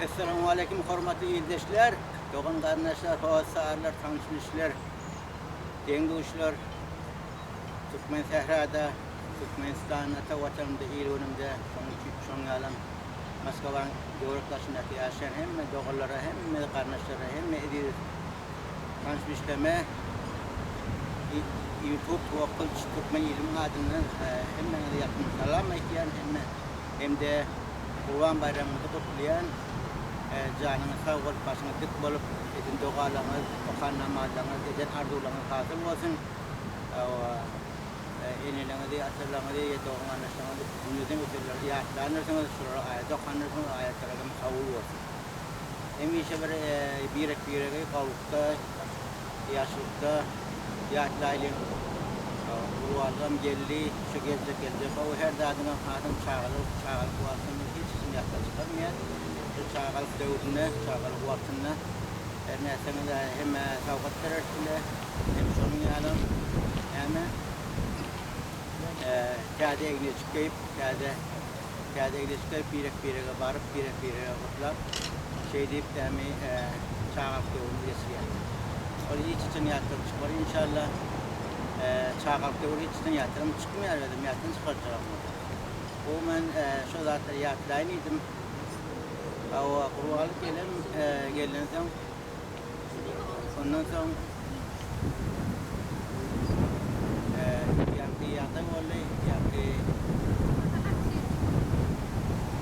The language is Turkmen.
Essalamualeýkum hormatly ildeşler, dogan garyndaşlar, hossarlar, tanyş-bilişler, deň-duşlar, Türkmen sährada, Türkmenistanda, ata Watanymda, il-günümde, şonuň üçin şoň ýalam Moskwaň döwlet daşyndaky ýaşaýan hemme doganlara, hemme garyndaşlara, hemme eziz tanyş-bilişlerime Youtube Towakgulç Türkmen ilimiň adyndan hemmäňize ýakyn salam aýtýan hemme hem-de Gurban baýramyňyzy gutlaýan. Janyňyz sag bolup, başyňyz dik bolup, eden dogalaryňyz, okan namazlaryňyz, eden arzuwlaryňyz hasyl bolsun. Eneleriňizi, atalaryňyzy, dogan-garyndaşlaryňyzy dünýeden ötenleri ýatlanyrsyňyz, şolara aýat okanyrsyňyz, aýatlaryňyzam kabul bolsun. Hemişe bir birek-biregi gowlukda, Ýaşlykda ýatlaýlyň. Gurbanlygam geldi, şu geljek geljek. Gowy her zadyňam hasam çagalyk, çagalyk wagtyny hiç kim ýatdan çykarmaýar. Şu çagalyk döwründe, çagalyk wagtynda her nätseňiz hemmä sowgat berersiňiz. Hem şonuň ýalam näme täze egin-eşik geýip, täze Täze ilişkiler birek-birege baryp, birek-birege gutlap, şeýdip dämi çagalyk döwrüni geçirýärler. Ol hiç haçan ýatdan çykmaz inşallah. Çagalyk döwri hiç haçan ýatdanam çykmaýar özem ýatdan çykarjagam bolsa. Bu men şo zatlary ýatlaýyn diýdim. Hawa, Gurbanlyk gelen gelensoň Ondan soň ýaňky ýagdaý boldy, ýaňky.